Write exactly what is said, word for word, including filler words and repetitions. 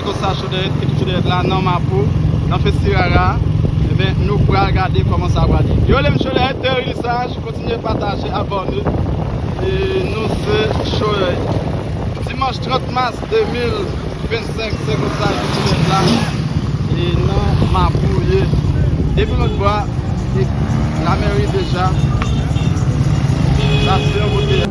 Konsa Chodèyèt, ekip Chodèyèt la nan Mapou, nan Festi Rara. Ebyen, nou pral gade kòman sa pral ye. Yo, lem Chodèyèt, teori sa, kontinye pataje, abòne. E nou se Chodèyèt. Dimanch trant mas de mil vennsenk, se konsa ekip Chodèyèt la. E nan Mapou ye. Depi lòt bò, e lamèri deja. Sa se yon boutèy.